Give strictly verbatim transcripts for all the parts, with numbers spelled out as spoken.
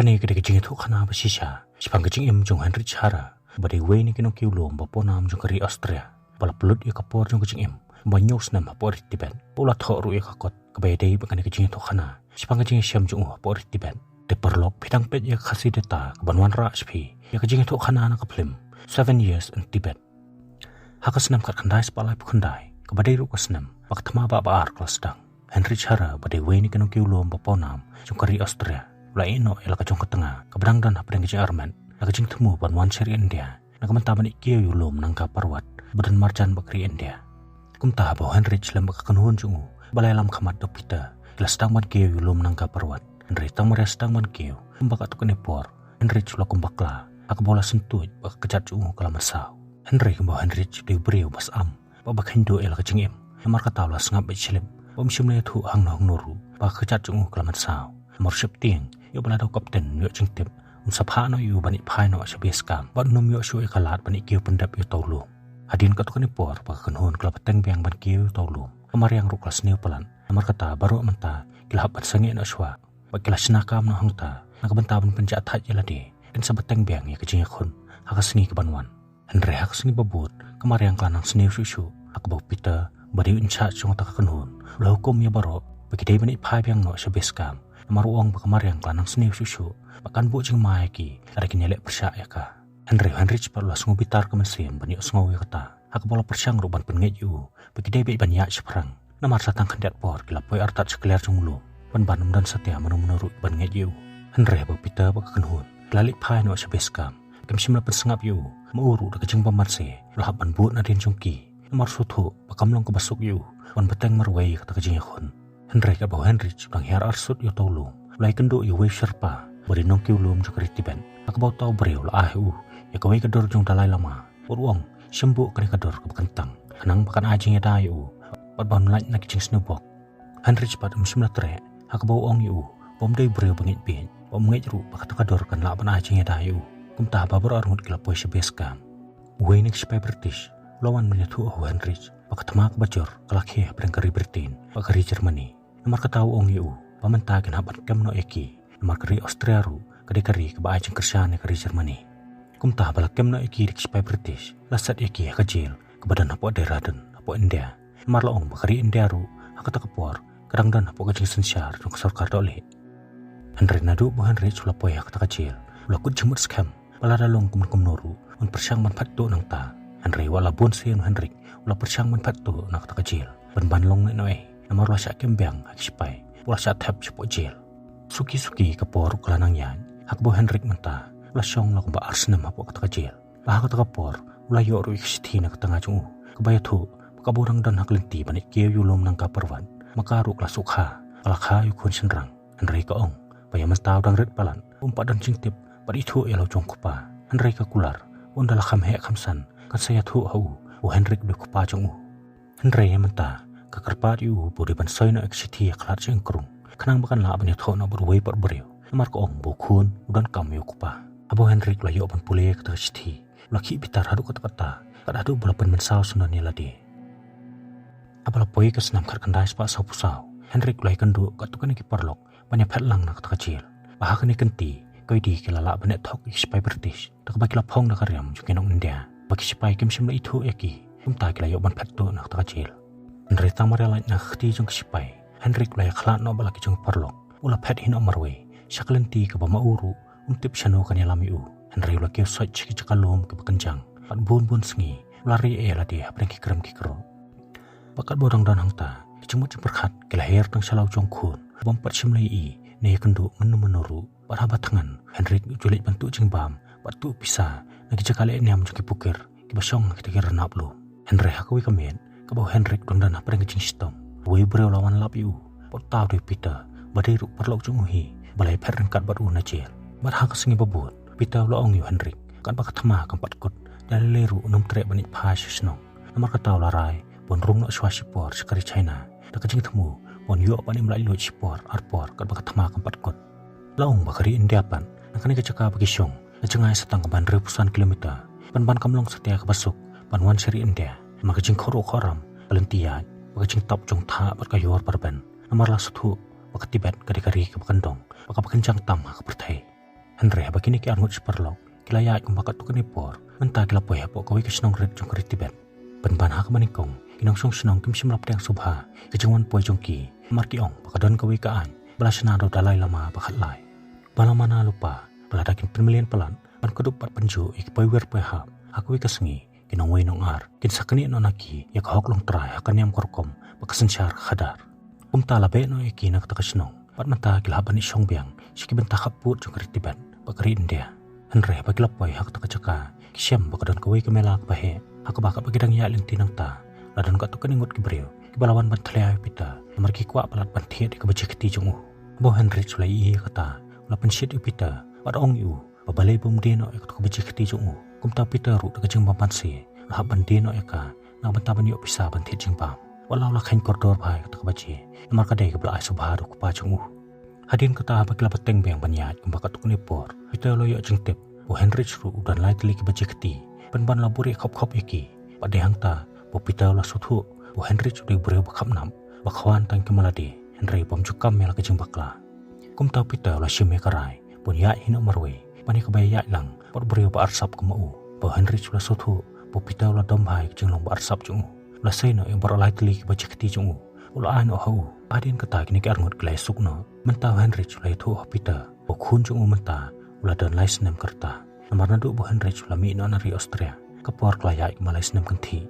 Kane ka dei ka jingïathuhkhana ba shisha shaphang ka jingim jong u Heinrich Harrer, ba dei uwei na ki nongkiew lum ba pawnam jong ka ri Austria, ba la pynlut ïa ka por jong ka jingim ba hynñiew snem hapoh ri Tibet, ba u la thoh ruh ïa ka kot kaba ïadei bad kane ka jingïathuhkhana shaphang ka jingïashem jong u hapoh ri Tibet. Te paralok, phi dang peit ïa ka Khasi Data kaban wanrah sha phi ïa ka jingïathuhkhana na ka phlim Seven Years in Tibet. Ha ka snem khatkhyndai spah laiphew khyndai, kaba dei ruh ka snem ba ka thma ba ar ka la sdang, Heinrich Harrer, ba dei uwei na ki nongkiew lum ba pawnam jong ka ri Austria, u la ïeh noh ïa la ka jong ka tnga kaba dang don hapdeng ka jingarmet, na ka jingthmu ban wan sha ri India na ka bynta ban ïeh kiew ïa u lum Nanga Parbat ba don marjan bad ka ri India. Kumta haba u Heinrich lem bad ka kynhun jong u ba la ïalam khmat da u Peter, ki la sdang ban kiew ïa u lum Nanga Parbat. Hynrei tang mar ïa sdang ban kiew, kumba katto katne por, Heinrich u la kum bakla ha kaba u la syntuid ba ka kjat jong u ka la mynsaw. Hynrei kumba u Heinrich u dei u briew ba sngap bad ba kheiñ duh ïa la ka jingim, namar kata u la sngap beit shlip, ba um shym la ïathuh hangno hangno ruh ba ka kjat jong u ka la mynsaw. Namar u sheptieng ïa u ba lada u kapten u ïoh jingtip, un sa phah noh ïa u ban ïeh phai noh sha base camp, bad un ym ïoh shuh ïa ka lad ban ïeh kiew pyndep ïa uta u lum. Hadien katto katne por ba ka kynhun ka la bteng biang ban kiew ïa uta u lum, ka mariang ruh ka la sniew palat. Namar kata baroh mynta ki la hap ban sangeh noh shuwa, bad ki la shna kam noh hangta na ka bynta ban pynjah thait ïa lade, kin sa bteng biang ïa ka jingïakhun ha ka sngi kaban wan. Hynrei ha ka sngi ba bud, ka mariang ka la nang sniew shuh shuh, ha kaba u Peter, ba dei u in charge jong kata ka kynhun, u la hukum ïa baroh ba ki dei ban ïeh phai biang noh sha base camp, namar u ong ba ka mariang ka la nang sniew shuh shuh, ba kan buh jingma ïa ki lada kin ïaleh pyrshah ïa ka. Hynrei u Heinrich pat u la sngew bitar ka mynsiem ban ïohsngew ïa kata, ha kaba u la pyrshang ruh ban pynngeit ïa u ba ki dei beit ban ïaid shaphrang, namar sa tang khyndiat por ki la poi artat sha kliar jong u lum, pynban ym don satia mano mano ruh ban ngeit ïa u. Hynrei haba u Peter bad ka kynhun ki la leit phai noh sha base camp, kim shym la pynsngap ïa u, ma u ruh da ka jingbym banse u la hap ban bud nadien jong ki, namar u sngewthuh ba kam long kaba suk ïa u ban bteng marwei ïa kata ka jingïakhun. Hynrei katba u Heinrich u dang hiar arsut ïa uta u lum, u la ïakynduh ïa uwei u Sherpa, ba dei u nongkiew lum jong ka ri Tibet, ha kaba uta u briew u la ai ha u ïa kawei ka dur jong u Dalai Lama, bad u ong, shim buh kane ka dur kaba kyntang, khnang ba kan ai jingïada ïa u, bad ban lait na ki jingsniewbok. Heinrich pat um shym la treh, ha kaba u ong ïa u ba um dei u briew ba ngeit bieit, ba um ngeit ruh ba kata ka dur kan lah ban ai jingïada ïa u. Kumta haba baroh arngut ki la poi sha base camp, uwei na ki sipai British u la wan ban ïathuh ha u Heinrich ba ka thma kaba jur ka la khie hapdeng ka ri Britain bad ka ri Germany. Namar kata u ong ïa u ba mynta kin hap ban kem noh ïa ki, namar ka ri Austria ruh ka dei ka ri kaba ai jingkyrshan ïa ka ri Germany. Kumta haba la kem noh ïa ki da ki sipai British, la set ïa ki ha ka jel kaba don hapoh Dehradun, hapoh India. Namar la ong ba ka ri India ruh ha kata ka por ka dang don hapoh ka jingsynshar jong ka sorkar dohlieh. Hynrei naduh ba u Heinrich u la poi ha kata ka jel, u la kut jingmut skhem ba lada long kumno kumno ruh un pyrshang ban phet tuh nangta. Hynrei wat la bun sien u Heinrich u la pyrshang ban phet tuh na kata ka jel, pynban long ne noh ei, namar u la shah kem biang ha ki sipai, u la shah thep shapoh jel. Suki suki ka por ruh ka la nang ïaid, ha kaba u Heinrich mynta u la shong la kumba ar snem hapoh kata ka jel. Bad ha kata ka por u la ïoh ruh ïa ka shithi na ka tnga jong u, kaba ïathuh ba kaba u dang don ha ka lynti ban ïeh kiew ïa u lum Nanga Parbat, ma ka ruh ka la shu kha, ka la kha ïa u khun shynrang. Hynrei ka ong ba ïa mynta u dang rit palat, um pat don jingtip bad ithuh ïa la u jong u kpa. Hynrei ka kular ba ynda la kham heh kham san, kan sa ïathuh ha u, u Heinrich u dei u kpa jong u. Hynrei ïa mynta ka kyrpad ïa u ba u dei ban soi noh ïa ka shithi ha khlad shi ïing krung, khnang ba kan lah ban ïathoh noh bad uwei pat u briew, namar ka ong ba u khun u donkam ïa u kpa. Haba u Heinrich u la ïoh ban pule ïa kata ka shithi, u la khih bitar haduh katta katta, kat haduh ba u la pynmynsaw syndon ïa lade. Haba la poi ka snem khatkhyndai spah sawphew saw, Heinrich u la ïakynduh katto katne ki paralok ban ïaphet lang na kata ka jel. Bad ha kane ka kynti, ka ïohi ki la lah ban ïeh thok ïa ki sipai British, da kaba ki la phong da ka riam jong ki nong India, ba ki sipai kim shym la ithuh ïa ki. Kumta ki la ïoh ban phet tuh na kata ka jel. Hynrei tang mar ïa lait na ka kti jong ki sipai, Heinrich u la ïakhlad noh bad la ki jong ki paralok, u la phet hi noh marwei sha ka lynti kaba ma u ruh um tip shano kan ïalam ïa u. Hynrei u la kiew soit sha ki jaka lum kiba kynjang, bad bun bun sngi u la rieh ïa lade hapdeng ki krem ki krok. Bad katba u dang don hangta, ki jingmut jingpyrkhat ki la her tang sha la u jong u khun, bym pat shym la ïohi ne ïakynduh mynno mynno ruh. Bad haba thngan, Heinrich u ju leit ban tuh jingbam bad tuh pisa na ki jaka leh niam jong ki pukir kiba shong ha kita ki rnap lum. Hynrei ha kawei ka miet, kaba u Heinrich u dang don hapdeng ka jingshitom, uwei u briew u la wan lap ïa u, bad uta u dei u Peter, ba dei ruh u paralok jong u hi, ba la ïaphet ryngkat bad u na jel. Bad ha ka sngi ba bud, Peter u la ong ïa u Heinrich, katba ka thma kam pat kut, da lei lei ruh un ym treh ban ïeh phai sha shnong. Namar kata u la rai ba un rung noh shuwa shipor sha ka ri China, da ka jingthmu ba un ïoh ban im laitluid shipor ar por katba ka thma kam pat kut. La ong ba ka ri India pat, na kane ka jaka ba ki shong, ka jngai sa tang kaba hynriewphew san kilometer, pynban kam long satia kaba suk ban wan sha ri India, namar ka jingkhuruh khuram, ka lynti ïaid, bad ka jingtap jong u thah bad ka ïor ba rben. Namar la sngewthuh ba ka Tibet ka dei ka ri kaba kyndong bad kaba kynjang tam ha ka pyrthei. Hynrei haba kine ki arngut shi paralok ki la ïaid kumba katto katne por, mynta ki la poi hapoh kawei ka shnong rit jong ka ri Tibet. Pynban ha kaba nyngkong, ki nongshong shnong kim shym la pdiang sngewbha ïa ka jingwan poi jong ki, namar ki ong ba ka don kawei ka aiñ ba la shna da u Dalai Lama ba khatlai, ba la mana lypa, ba lada kin pynmlien palat ban kdup bad pynjuh ïa ki poiwir poihap ha kawei ka sngi, ki nongwei nongar kin sa knieh noh na ki ïa ka hok longtrai ha ka niam ka rukom bad ka synshar ka khadar. Kumta la beh noh ïa ki na kata ka shnong, bad mynta ki la hap ban ïashong biang sha ki bynta khappud jong ka ri Tibet bad ka ri India. Hynrei haba ki la poi ha kata ka jaka, ki shem ba ka don kawei ka mela kaba heh, ha kaba katba ki dang ïaid lynti nangta, la don katto katne ngut ki briew kiba la wan ban thleh ïa u Peter, namar ki kwah palat ban thied ïa kaba jia kti jong u. Haba u Heinrich u la ïohi ïa kata, u la pynshit ïa u Peter bad ong ïa u ba balei bym die noh ïa kata kaba jia kti jong u. Kumta u Peter ruh da ka jingbympanse u la hap ban die noh ïa ka na ka bynta ban ïoh pisa ban thied jingbam. Wat la u la kheiñ kordor bha ïa kata kaba jia, namar ka dei kaba la ai sngewbha da u kpa jong u. Hadien kata, haba ki la bteng biang ban ïaid kumba katto katne por, u Peter u la ïoh jingtip ba u Heinrich ruh u don lai tylli kiba jia kti, pynban la buhrieh khop khop ïa ki. Bad dei hangta ba u Peter u la sngewthuh ba u Heinrich u dei u briew ba khapnap, ba khwan tang ïa ka malade, hynrei bym ju kam ïa la ka jingbakla. Kumta u Peter u la shim ïa ka rai ban ïaid hi noh marwei ban ïa kaba ïaid lang bad u briew ba arsap kum u. Ba u Heinrich u la sngewthuh ba u Peter u la dom bha ïa ka jinglong ba arsap jong u, u la sei noh ïa baroh lai tylli kiba jia kti jong u, u la ai noh ha u. Hadien kata, kine ki arngut ki la ïasuk noh. Mynta u Heinrich u la ïathuh ha u Peter ba u khun jong u mynta u la don lai snem ka rta, namar naduh ba u Heinrich u la mih noh na ri Austria, ka por ka la ïaid kumba lai snem kynthih.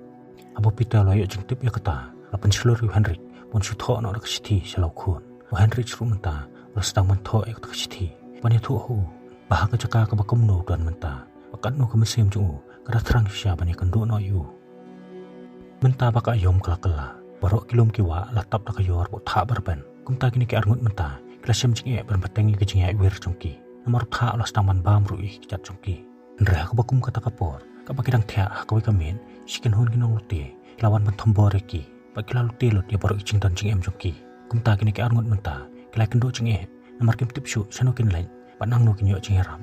Haba u Peter u la ïoh jingtip ïa kata, u la pynshlur ïa u Heinrich ba un shu thoh noh da ka shithi sha la u khun. U Heinrich ruh mynta u la sdang ban thoh ïa kata ka shithi ban ïathuh ha u ba ha ka jaka kaba kumno u don mynta, ba katno ka mynsiem jong u ka da thrang shisha ban ïakynduh noh ïa u. Mynta ba ka aïom ka la kylla, baroh ki lum ki wah la tap da ka ïor bad u thah ba rben. Kumta kine ki arngut mynta ki la shem jingeh ban bteng ïa ka jingïaid wir jong ki, namar u thah u la sdang ban bam ruh ïa ki kjat jong ki. Hynrei ha kaba kum kata ka por, katba ki dang thiah ha kawei ka miet, shi kynhun ki nonglute ki la wan ban thombor ïa ki bad ki la lute lut ïa baroh ki jingdon jingem jong ki. Kumta kine ki arngut mynta ki la ïakynduh jingeh, namar kim tip shuh shano kin leit bad nangno kin ïoh jingïarap.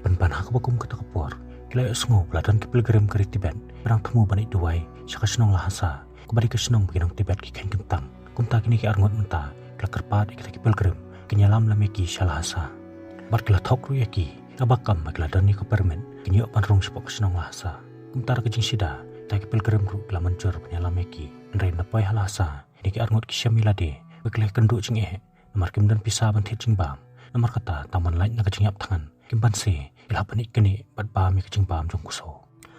Pynban ha kaba kum kata ka por, ki la ïohsngew ba la don ki pilgrim ka ri Tibet ba dang thmu ban ïaid duwai sha ka shnong Lhasa, kaba dei ka shnong ba ki nong Tibet ki kheiñ kyntang. Kumta kine ki arngut mynta ki la kyrpad ïa kita ki pilgrim kin ïalam lem ïa ki sha Lhasa, bad ki la thok ruh ïa ki, kaba kam ba ki la don ïa ka permit kin ïoh ban rung shapoh ka shnong Lhasa. Kumta da ka jingshida, kita ki pilgrim ruh ki la mynjur ban ïalam ïa ki. Hynrei ynda poi ha Lhasa, kine ki arngut ki shem ïa lade ba ki la ïakynduh jingeh, namar kim don pisa ban thied jingbam. Namar kata, tang ban lait na ka jingïap thngan, kim banse, ki la hap ban ïaid knieh bad bam ïa ka jingbam jong u ksew.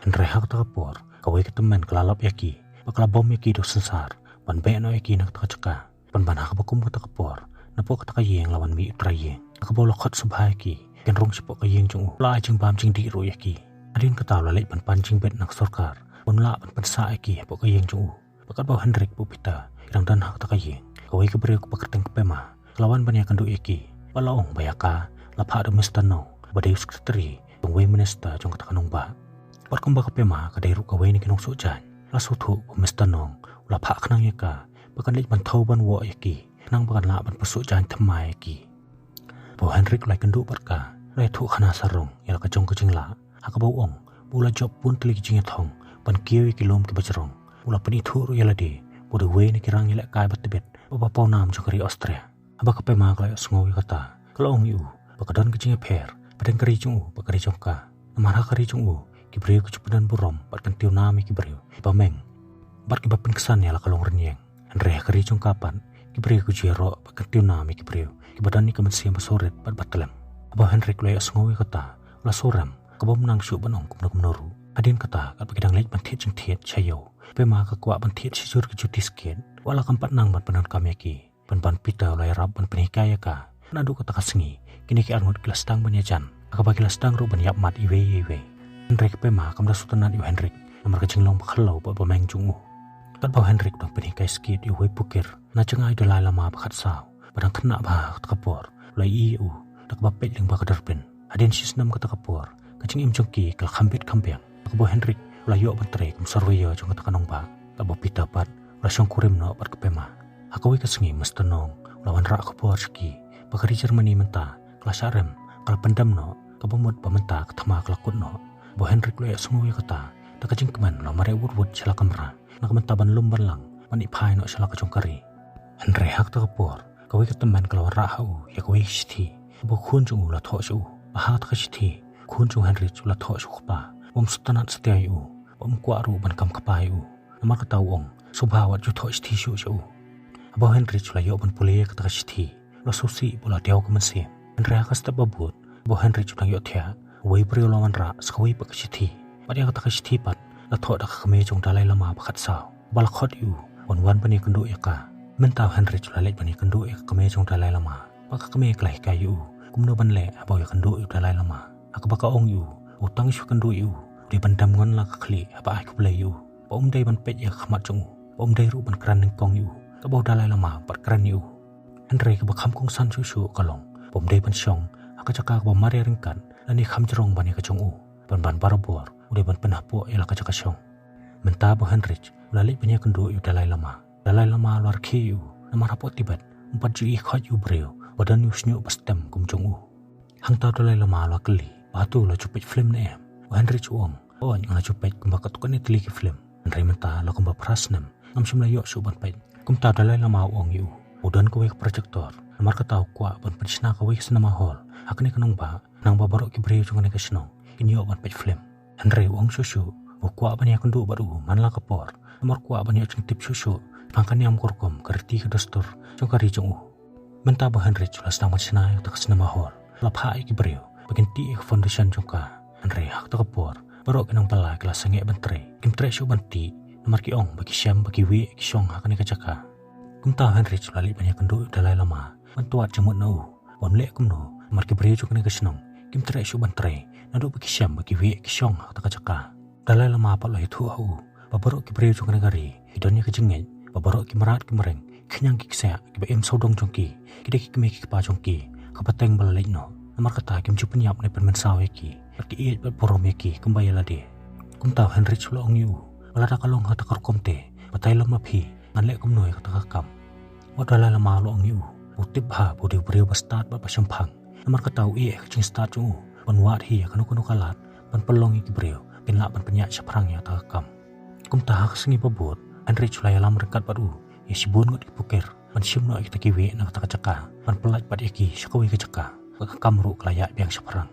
Hynrei ha kata ka por, kawei ka tymmen ka la lap ïa ki bad ka la bom ïa ki da u synsar ban beh noh ïa ki na kata ka jaka. Pynban ha kaba kum kata ka por, napoh kata ka ïing la wan mih u trai ïing, ha kaba u la khot sngewbha ïa ki kin rung shapoh ka ïing jong u, u la ai jingbam jingdih ruh ïa ki. Hadien kata u la leit ban pan jingbit na ka sorkar ba un lah ban pynsah ïa ki hapoh ka ïing jong u. Bad katba u Heinrich bad u Peter ki dang don ha kata ka ïing, kawei ka briew kaba kyrteng ka Pema ka la wan ban ïakynduh ïa ki bad la ong ba ïa ka la phah da u Mister Nong, ba dei u sekretari jong uwei u minister jong kata ka nongbah. Bad kumba ka Pema ka dei ruh kawei na ki nongsuh jaiñ, la sngewthuh ba u Mister Nong u la phah khnang ïa ka ba kan leit ban thew ban woh ïa ki, khnang ba kan lah ban pynsuh jaiñ thymmai ïa ki. Ba u Heinrich u la ïakynduh bad ka, u la ïathuh khana sarong ïa la ka jong ka jinglah, ha kaba u ong ba u la jop bun tylli ki jingïathong ban kiew ïa ki lum kiba jrong. U la pynithuh ruh ïa lade ba u dei uwei na ki rang ïalehkai ba tbit bad ba pawnam jong ka ri Austria. Haba ka Pema ka la ïohsngew ïa kata, ka la ong ïa u ba ka don ka jingïapher hapdeng ka ri jong u bad ka ri jong ka. Namar ha ka ri jong u, ki briew ki ju pyndonkam burom bad kyntiew nam ïa ki briew kiba meng bad kiba pynksan ïa la ka longrynïeng. Hynrei ha ka ri jong ka pat, ki briew ki ju ïaroh bad kyntiew nam ïa ki briew kiba don ïa ka mynsiem ba surit bad ba tlem. Haba u Heinrich u la ïohsngew ïa kata, u la surem, kaba ym nang shuh ban ong kumno kumno ruh. Hadien kata, katba ki dang leit ban thied jingthied sha ïew, ka Pema ka kwah ban thied shijur ki juti sket, wat la kam pat nang ban pyndonkam ïa ki. Pynban u Peter u la ïarap ban pynhikai ïa ka. Naduh kata ka sngi, kine ki arngut ki la sdang ban ïajan, ha kaba ki la sdang ruh ban ïapmat iwei ïa iwei. Hynrei ka Pema kam da sngewtynnad ïa u Heinrich namar ka jinglong ba khlaw bad ba meng jong u. Katba u Heinrich u dang pynhikai sket ïa uwei u pukir na jngai u Dalai Lama ba khatsaw, ba dang khynnah bha ha kata ka por, u la ïohi ïa u da kaba peit lyngba ka durbin. Hadien shisnem kata ka por, ka jingim jong ki ka la kham bit kham biang, ha kaba u Heinrich u la ïoh ban trei kum surveyor jong kata ka nongbah, katba u Peter pat u la shongkurim noh bad ka Pema. Ha kawei ka sngi u Mister Nong u la wanrah khubor sha ki ba ka ri Germany mynta ka la shah rem, ka la pyndem noh, kaba mut ba mynta ka thma ka la kut noh. Ba u Heinrich u la ïohsngew ïa kata, da ka jingkmen u la mareh wut wut sha la ka kamra, na ka bynta ban lum ban lang ban ïaphai noh sha la ka jong ka ri. Hynrei ha kata ka por, kawei ka tymmen ka la wanrah ha u ïa kawei ka shithi kaba u khun jong u u la thoh sha u. Ha kata ka shithi, khun jong u Heinrich u la thoh sha u kpa ba um sngewtynnat satia ïa u, ba um kwah ruh ban kam kpa ïa u. Namar kata u ong, sngewbha wat ju thoh shithi shuh sha u. Haba u Heinrich u la ïoh ban pule ïa kata ka shithi, u la sngewsih bad u la diaw ka mynsiem. Hynrei ha ka step ba bud, haba u Heinrich u dang ïohthiah, uwei u briew u la wanrah sa kawei pat ka shithi. Bad ïa kata ka shithi pat la thoh da ka kmie jong u Dalai Lama ba khatsaw, ba la khot ïa u ban wan ban ïakynduh ïa ka. Mynta u Heinrich u la leit ban ïakynduh ïa ka kmie jong u Dalai Lama. Bad ka kmie ka la hikai ïa u kumno ban leh haba u ïakynduh ïa u Dalai Lama. Ha kaba ka ong ïa u, u tang shu kynduh ïa u, u dei ban dem ngon la ka khlieh haba ai khublei ïa u, ba um dei ban peit ïa ka khmat jong u, ba um dei ruh ban kren nyngkong ïa u, kaba u Dalai Lama pat kren ïa u. Hynrei kaba kham kongsan shuh shuh ka long ba um dei ban shong ha ka jaka kaba mar ïa ryngkat lane kham jrong ban ïa ka jong u, ban ban barabor u dei ban pynhapoh ïa la ka jaka shong. Mynta ba u Heinrich u la leit ban ïakynduh ïa u Dalai Lama, u Dalai Lama u la rkhie ïa u, namar hapoh Tibet ym pat ju ïohi khoit ïa u briew ba don ïa u shñiuh ba stem kum jong u. Hangta u Dalai Lama u la kylli ba hato la ju peit film ne em. U Heinrich u ong, hooid nga la ju peit kumba katto katne tylli ki film, hynrei mynta la kumba phra snem ngam shym la ïoh shuh ban peit. Kumta u Dalai Lama u ong ïa u, u don kawei ka projector, namar kata u kwah ban pynshna kawei ka cinema hall ha kane ka nongbah, khnang ba baroh ki briew jong kane ka shnong kin ïoh ban peit film. Hynrei u ong shuh shuh ba u kwah ban ïakynduh bad u man la ka por, namar u kwah ban ïoh jingtip shuh shuh shaphang ka niam ka rukom, ka riti ka dustur jong ka ri jong u. Mynta ba u Heinrich u la sdang ban shna ïa kata ka cinema hall, u la phah ïa ki briew ba kin tih ïa ka foundation jong ka. Hynrei ha kata ka por baroh ki nongbylla ki la sangeh ban trei, kim treh shuh ban tih, namar ki ong ba ki shem ba ki wieh ki shong ha kane ka jaka. Kumta u Heinrich u la leit ban ïakynduh ïa u Dalai Lama ban twad jingmut na u ba un leh kumno, namar ki briew jong kane ka shnong kim treh shuh ban trei naduh ba ki shem ba ki wieh ki shong ha kata ka jaka. U Dalai Lama pat u la ïathuh ha u ba baroh ki briew jong kane ka ri ki don ïa ka jingngeit ba baroh ki mrad ki mreng, ki khñiang ki ksiah kiba im sawdong jong ki, ki dei ki kmie ki kpa jong ki ha ka pateng ba la leit noh. Namar kata kim ju pynïap ne pynmynsaw ïa ki, bad ki ïeit bad burom ïa ki kumba ïa lade. Kumta u Heinrich u la ong ïa u ba lada ka long ha kata ka rukom te, batai lem ma phi, ngan leh kumno ïa kata ka kam. Bad u Dalai Lama u la ong ïa u, u tip bha ba u dei u briew ba stad bad ba shemphang. Namar kata u ïeh ha ka jingstad jong u ban wad hi ïa kano kano ka lad ban pynlong ïa ki briew ba kin lah ban pynïaid shaphrang ïa kata ka kam. Kumta ha ka sngi ba bud, u Heinrich u la ïalam ryngkat bad u ïa shibun ngut ki pukir ban shim noh ïa kita ki wieh na kata ka jaka, ban pyllait pat ïa ki sha kawei ka jaka, ba ka kam ruh ka la ïaid biang shaphrang.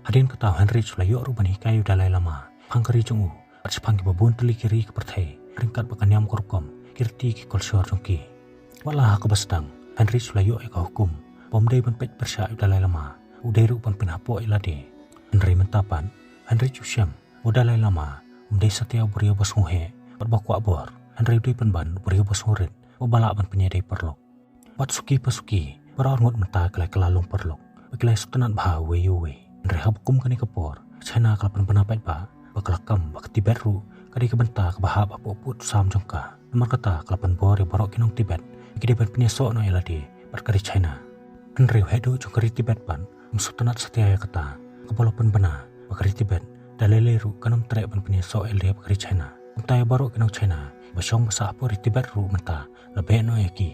Hadien kata u Heinrich u la ïoh ruh ban hikai ïa u Dalai Lama shaphang ka ri jong u bad shaphang kiba bun tylli ki ri ki pyrthei, ryngkat bad ka niam ka rukom, ki riti ki kolshor jong ki. Wat la ha kaba sdang, u Heinrich u la ïoh ïa ka hukum ba um dei ban peit pyrshah ïa u Dalai Lama, u dei ruh ban pynhapoh ïa lade. Hynrei mynta pat u Heinrich u shem ba u Dalai Lama um dei satia u briew ba sngewheh bad ba kwah bor, hynrei u dei pynban u briew ba sngewrit, uba lah ban pynïadei paralok. Bad suki pa suki, baroh arngut mynta ki la kylla long paralok, bad ki la sngewtynnat bha uwei ïa uwei. Hynrei ha ba kum kane ka por, ka China ka la pynbna paidbah ba ka la kam ba ka Tibet ruh ka dei ka bynta kaba hap hapoh pud u sam jong ka. Namar kata ka la pynbor ïa baroh ki nong Tibet ba ki dei ban pynïasoh noh ïa lade bad ka ri China. Hynrei u heh duh jong ka ri Tibet pat um sngewtynnat satia ïa kata, kaba la pynbna ba ka ri Tibet da lei lei ruh kan ym treh ban pynïasoh ïa lade bad ka ri China. Kumta ïa baroh ki nong China ba shong ba sah hapoh ri Tibet ruh mynta la beh noh ïa ki.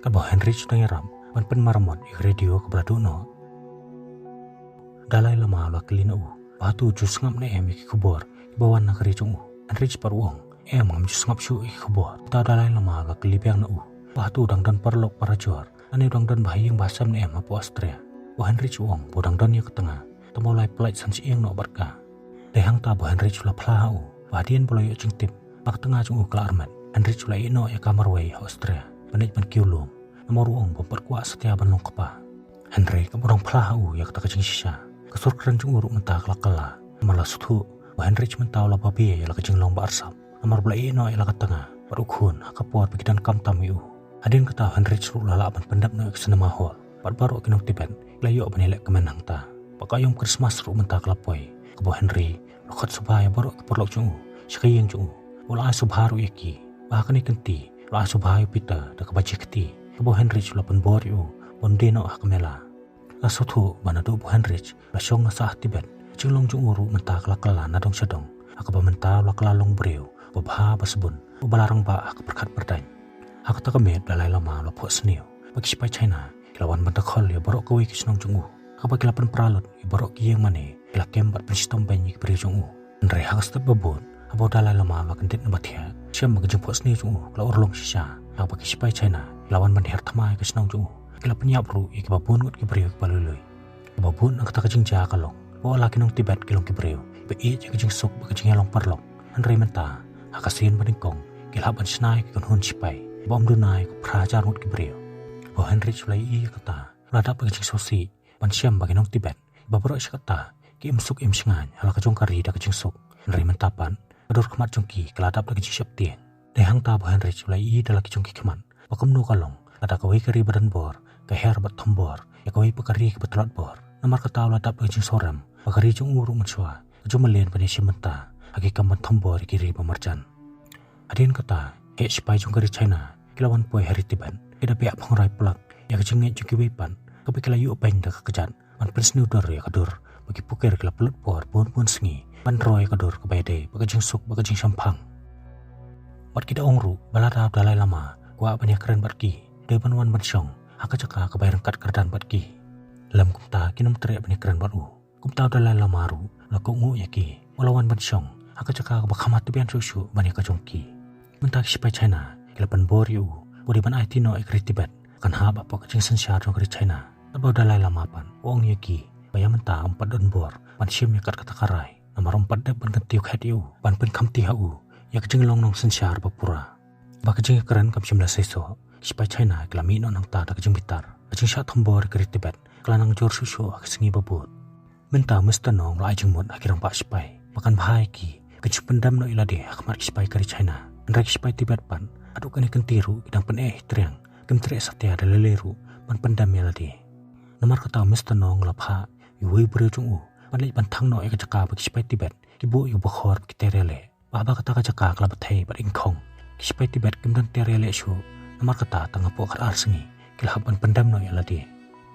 Katba u Heinrich u dang ïarap ban pynmaramot ïa ka radio kaba la duh noh, u Dalai Lama u la kylli na u ba hato u ju sngap ne em ïa ki khubor kiba wan na ka ri jong u. U Heinrich pat u ong, em, ngam ju sngap shuh ïa ki khubor. Kumta u Dalai Lama u la kylli biang na u ba hato u dang don paralok parajor, lane u dang don ba ha ïing ba ha sem ne em hapoh Austria. U Heinrich u ong ba u dang don ïa ka tnga, tangba u la ïa pyllait san shyieng noh bad ka. Dei hangta ba u Heinrich u la phla ha u ba hadien ba u la ïoh jingtip ba ka tnga jong u ka la armet, u Heinrich u la ïeh noh ïa ka marwei ha Austria ban leit ban kiew lum, namar u ong ba um pat kwah satia ban long kpa. Hynrei katba u dang phla ha u ïa kata ka jingshisha, ka sur kren jong u ruh mynta ka la kylla. Namar la sngewthuh ba u Heinrich mynta u la babe ïa la ka jinglong ba arsap, namar ba u la ïeh noh ïa la ka tnga bad u khun ha ka por ba ki donkam tam ïa u. Hadien kata u Heinrich ruh u la lah ban pyndep noh ïa ka cinema hall, bad baroh ki nong Tibet ki la ïoh ban ïaleh kmen hangta. Bad ka aïom Christmas ruh mynta ka la poi, kaba u Heinrich u la khot sngewbha ïa baroh ki paralok jong u sha ka ïing jong u, bad u la ai sngewbha ruh ïa ki. Bad ha kane ka kynti u la ai sngewbha ïa u Peter da kaba jia kti, kaba u Heinrich u la pynbor ïa u ban die noh ha ka mela. La sngewthuh ba naduh ba u Heinrich u la shong la sah ha Tibet, ka jinglong jong u ruh mynta ka la kylla na dong sha dong, ha kaba mynta u la kylla long u briew uba bha ba sbun, uba la rangbah ha ka pyrkhat pyrdaiñ. Ha kata ka miet u Dalai Lama u la phohsniew bad ki shipai China ki la wan ban dkhot ïa baroh kawei ka shnong jong u, ha kaba ki la pynpra lut ïa baroh ki ïing mane, ki la kem bad pynshitom beiñ ïa ki briew jong u. Hynrei ha ka step ba bud, haba u Dalai Lama u la kyndit na ba thiah, shem ba ka jingphohsniew jong u ka la urlong shisha, ha kaba ki shipai China ki la wan ban her thma ïa ka shnong jong u, ki la pynïap ruh ïa kiba bun ngut ki briew kiba lui lui. Kaba bud na kata ka jingjia ka long ba wat la ki nong Tibet ki long ki briew ba ïeit ïa ka jingsuk bad ka jingïalong paralok, hynrei mynta ha ka sien ba nyngkong ki la hap ban shna ïa ki kynhun sipai ba ym duna ïa ki phra hajar ngut ki briew. Ba u Heinrich u la ïohi ïa kata, u la dap da ka jingsngewsih ban shem ba ki nong Tibet ba baroh shi katta ki im suk im shngaiñ ha la ka jong ka ri da ka jingsuk, hynrei mynta pat ka dur khmat jong ki ka la dap da ka jingsheptieng. Dei hangta ba u Heinrich u la ïohi da la ki jong ki khmat ba kumno ka long lada kawei ka ri ba don bor ka her bad thombor ïa kawei pat ka ri kaba tlot bor. Namar kata u la dap da ka jingsngewrem ba ka ri jong u ruh mynshuwa ka ju mlien ban ïashim bynta ha ki kam ban thombor ïa ki ri ba marjan. Hadien kata, ki sipai jong ka ri China ki la wan poi ha ri Tibet, ki da biang phongrai palat ïa ka jingngeit jong kiwei pat kaba ki la ïoh beiñ da ka kjat ban pynsniew dur ïa ka dur, ba ki pukir ki la pynlut por bun bun sngi ban roi ïa ka dur kaba ïadei bad ka jingsuk bad ka jingshemphang. Bad ki da ong ruh ba lada u Dalai Lama u kwah ban ïakren bad ki, u dei ban wan ban shong ha ka jaka kaba ïaryngkat kyrdan bad ki. Lem kumta kin ym treh ban ïakren bad u. Kumta u Dalai Lama ruh u la kohnguh ïa ki, u la wan ban shong ha ka jaka kaba kham tbian shuh shuh ban ïa ka jong ki. Mynta ki sipai China ki la pynbor ïa u ba u dei ban aiti noh ïa ka ri Tibet kan hap hapoh ka jingsynshar jong ka ri China. Katba u Dalai Lama pat u ong ïa ki ba ïa mynta um pat don bor ban shim ïa kat kata ka rai, namar um pat dep ban kyntiew khet ïa u, ban pynkhamti ha u ïa ka jinglong nongsynshar ba pura. Ba ka jingïakren kam shym la seisoh, ki sipai China ki la mih noh nangta da ka jingbitar. Ka jingshah thombor ïa ka ri Tibet ka la nang jur shuh shuh ha ki sngi ba bud. Mynta u Mister Nong u la ai jingmut ha ki rangbah sipai ba kan bha ïa ki, kin shu pyndem noh ïa lade ha khmat ki sipai ka ri China. Hynrei ki sipai Tibet pat haduh kane ka kynti ruh ki dang pyneh hi triang, kim treh satia da lei lei ruh ban pyndem ïa lade. Namar kata u Mister Nong u la phah ïa uwei u briew jong u ban leit ban thang noh ïa ka jaka ba ki sipai Tibet ki buh ïa u bakhor ba ki ter ïaleh. Ba haba kata ka jaka ka la bthei bad ingkhong, ki sipai Tibet kim don ter ïaleh shuh, namar kata tang hapoh khatar sngi ki la hap ban pyndem noh ïa lade.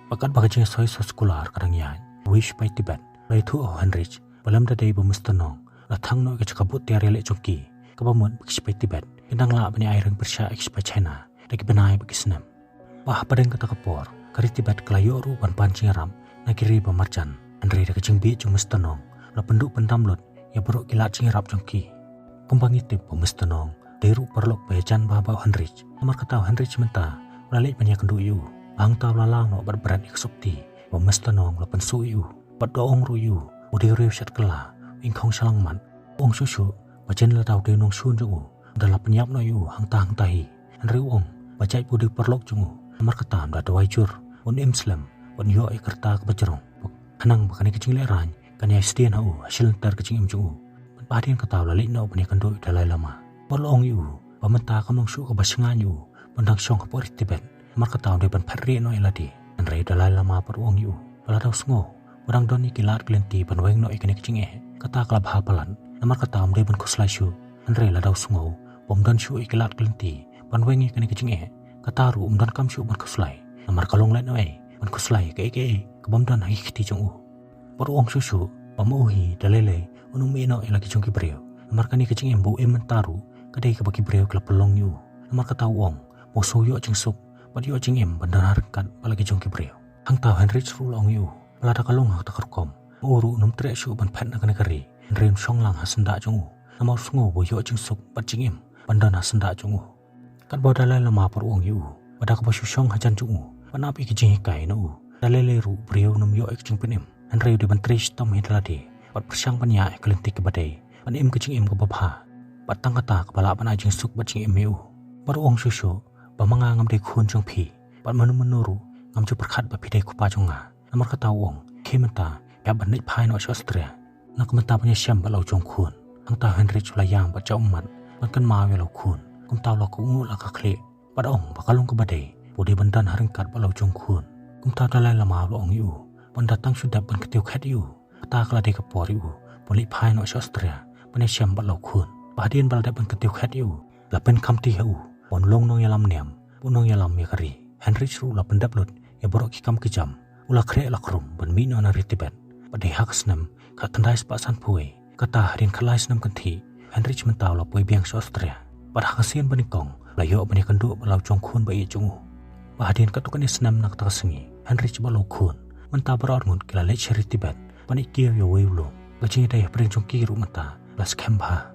Bad katba ka jingsoi soskular ka dang ïaid, uwei u sipai Tibet u la ïathuh ha u Heinrich ba lymda dei ba u Mister Nong u la thang noh ïa ka jaka buh ter ïaleh jong ki, kaba mut ba ki sipai Tibet kin dang lah ban ïa ai ring pyrshah ïa ki sipai China da ki bnai bad ki snem. Ba hapdeng kata ka por ka ri Tibet ka la ïoh ruh ban pan jingïarap na ki ri ba marjan, hynrei da ka jingbieit jong u Mister Nong u la pynduh pyndam lut ïa baroh ki lad jingïarap jong ki. Kumba ngi tip ba u Mister Nong u dei ruh u paralok ba ïajan bha bad u Heinrich, namar kata u Heinrich mynta u la leit ban ïakynduh ïa u. Ba hangta u la law noh bad bret ïa ka sopti, ba u Mister Nong u la pynsuh ïa u bad u da ong ruh ïa u, u dei u riew shet kylla, u ingkhong shalangmat. U ong shuh shuh ba jan lada u dei u nongshun jong u, u da la pynïap noh ïa u hangta hangta hi. Hynrei u ong ba jait ba u dei u paralok jong u, namar kata un da duwai jur, un im slem, un ïoh ïa ka rta kaba jrong, khnang ba kane ka jinglehrain kan ïai sdien ha u ha shilynter ka jingim jong u. Bad hadien kata u la leit noh ban ïakynduh ïa u Dalai Lama. Bad u la ong ïa u ba mynta kam long shuh kaba shngaiñ ïa u ban dang shong hapoh ri Tibet, namar kata un dei ban phet rieh noh ïa lade. Hynrei u Dalai Lama pat u ong ïa u ba lada u sngew ba dang don ïa ki lad ki lynti ban weng noh ïa kane ka jingeh, kata ka la bha palat, namar kata um dei ban khuslai shuh. Hynrei lada u sngew ba um don shuh ïa ki lad ki lynti ban weng ïa kane ka jingeh, kata ruh um donkam shuh ban khuslai, namar ka long lehnohei ban khuslai ïa kaei kaei kaba ym don ha ki kti jong u. Bad u ong shuh shuh ba ma u hi da lei lei un ym ïeh noh ïa la ki jong ki briew, namar kane ka jingim ba u im mynta ruh ka dei kaba ki briew ki la pynlong ïa u. Namar kata u ong ba u sngew ïoh jingsuk bad ïoh jingim ban don ha ryngkat bad la ki jong ki briew. Hangta u Heinrich ruh u la ong ïa u ba lada ka long ha kata ka rukom, ma u ruh un ym treh shuh ban phet na kane ka ri, hynrei un shong lang ha syndah jong u, namar u sngew ba u ïoh jingsuk bad jingim ban don ha syndah jong u. Katba u Dalai Lama pat u ong ïa u ba da kaba shu shong hajan jong u bad ap ïa ki jinghikai na u, da lei lei ruh u briew un ym ïoh ïa ka jingpynim, hynrei u dei ban trei shitom hi da lade bad pyrshang ban ïaid ha ka lynti kaba dei, ban im ka jingim kaba bha, bad tang kata kaba lah ban ai jingsuk bad jingim ïa u. Bad u ong shuh shuh ba ma nga ngam dei khun jong phi, bad mano mano ruh ngam ju pyrkhat ba phi dei u kpa jong nga. Namar kata u ong, khie mynta, phi hap ban leit phai noh sha Austria na ka bynta ban ïashem bad la u jong khun. Hangta u Heinrich u la ïam bad jaw ummat ban kynmaw ïa la u khun. Kumta u la kohnguh la ka khlieh bad ong ba ka long kaba dei ba u dei ban don ha ryngkat bad la u jong khun. Kumta u Dalai Lama u la ong ïa u ba ynda tang shu dep ban kyntiew khet ïa u, kata ka la dei ka por ïa u ban leit phai noh sha Austria ban ïashem bad la u khun. Ba hadien ba la dep ban kyntiew khet ïa u, la pynkhamti ha u ban long nongïalam niam, ban nongïalam ïa ka ri. Heinrich ruh u la pyndep lut ïa baroh ki kam ki jam, u la khreh la khrum ban mih noh na ri Tibet. Bad dei ha ka snem khatkhyndai spah sanphew wei, kata hadien khatlai snem kynthih, Heinrich mynta u la poi biang sha Austria. Bad ha ka sien ba nyngkong u la ïoh ban ïakynduh bad la u jong khun ba ïeit jong u. Bad hadien katto katne snem na kata ka sngi, Heinrich bad la u khun mynta baroh arngut ki la leit sha ri Tibet ban ïeit kiew ïa uwei u lum. Ka jingïadei hapdeng jong ki ruh mynta la skhem bha.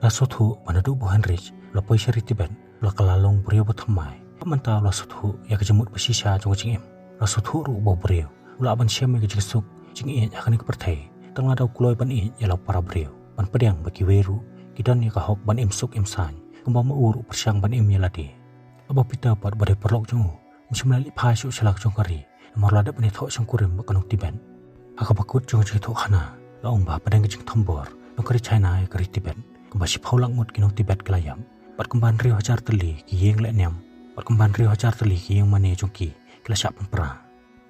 La sngewthuh ba naduh ba u Heinrich u la poi sha ri Tibet u la kylla long briew ba thymmai. Bad mynta u la sngewthuh ïa ka jingmut ba shisha jong ka jingim. La sngewthuh ruh ba u briew u lah ban shem ïa ka jingsuk jingïeit ha kane ka pyrthei, tang lada u kloi ban ïeit ïa la u para briew, ban pdiang ba kiwei ruh ki don ïa ka hok ban im suk im saiñ, kumba ma u ruh u pyrshang ban im ïa lade. Haba Peter pat ba dei paralok jong u, um shym la leit phai shuh sha la ka jong ka ri, namar la dep ban ïathoh shongkurim bad ka nong Tibet. Ha kaba kut jong ka jingïathuhkhana, la ong ba hapdeng ka jingthombor jong ka ri China ïa ka ri Tibet, kumba shiphew lak ngut ki nong Tibet ki la ïap, bad kumba hynriew hajar tylli ki ïing lehniam, bad kumba hynriew hajar tylli ki ïing mane jong ki ki la shah pynpra.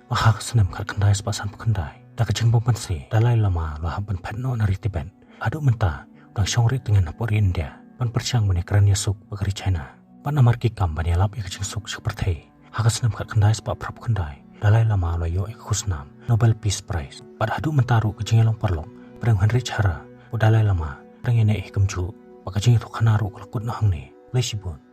Bad ha ka snem khatkhyndai spah sanphew khyndai, da ka jingbym banse, Dalai Lama u la hap ban phet noh na ri Tibet. Haduh mynta u dang shong rieh tngen hapoh ri India, ban pyrshang ban ïakren ïasuk bad ka ri China. Bad namar ki kam ban ïalap ïa ka jingsuk sha ka pyrthei, ha ka snem khatkhyndai spah phraphew khyndai, Dalai Lama u la ïoh ïa ka khusnam Nobel Peace Prize. Bad haduh mynta ruh ka jingïalong paralok pdeng u Heinrich Harrer bad u Dalai Lama ka dang ïaineh hi kumjuh, bad ka jingïathuhkhana ruh ka la kut noh hangne. Khublei shibun.